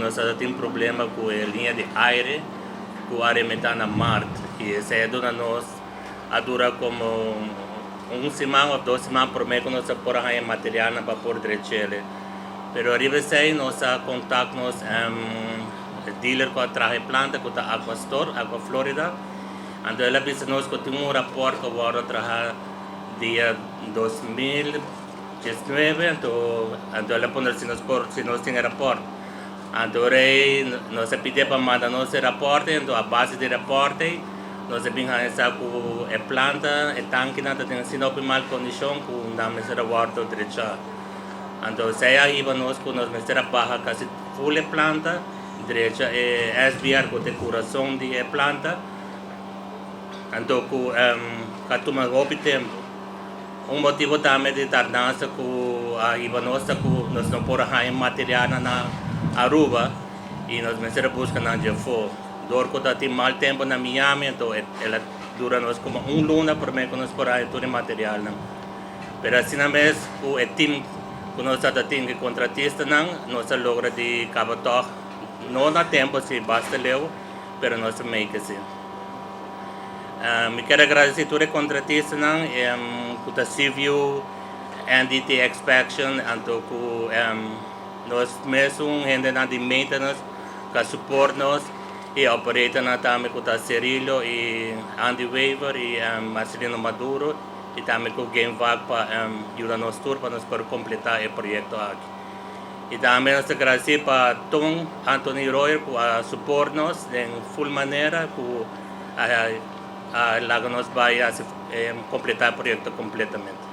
nos a tin problema ku e liña di aire ku a remetá na mart i esei a duna nos a dura komo un siman òf 2 siman promé ku nos a por a haña materialnan pa por drech'é. Pero riba esei nos a kontaktá nos dealer ku a traha e planta, ku ta Aquastore, Aqua Florida. Anto el a bisa nos ku tin un rapòrt ku a wòrdu traha dia 2019, anto el a puntra si nos tin e rapòrt. Anto rei nos a pidi pa manda nos e rapòrt, anto a base di rapòrt nos a bin haña sa ku e planta, e tankinan ta den asina hopi mal kondishon ku nan mester a wòrdu drechá. Anto esei a hiba nos ku nos mester a baha kasi full e planta, drecha e SBR, ku ta e kurason di e planta. Anto ku a tuma hopi tempu. Un motibu tambe di tardansa ku a hiba nos ta ku nos no por a haña materialnan na Aruba i nos mester a buska nan dje afó. Dor ku ta tin mal tempu na Miami, anto el a dura nos komo un luna promé ku nos por haña tur e materialnan. Pero asina mes, ku e team ku nos ta tin di kontratistanan, nos a logra di kaba tòg, no na tempu si basta leu, pero nos a make sí. Mi ke agradesé tur e kontratistanan ku ta Seaview, NDT Inspection, anto ku nos mesun hendenan di maintenance ku a support nos i operatornan tambe, ku ta Cerillo i Andy Weaver i Marcelino Maduro, i tambe ku GameVac pa yuda nos tur pa nos por kompletá e proyekto aki. I tambe nos ta agradesé pa Tom Anthony Royer, ku a support nos den full manera, ku a laga nos bai kompletá e proyekto kompletamente.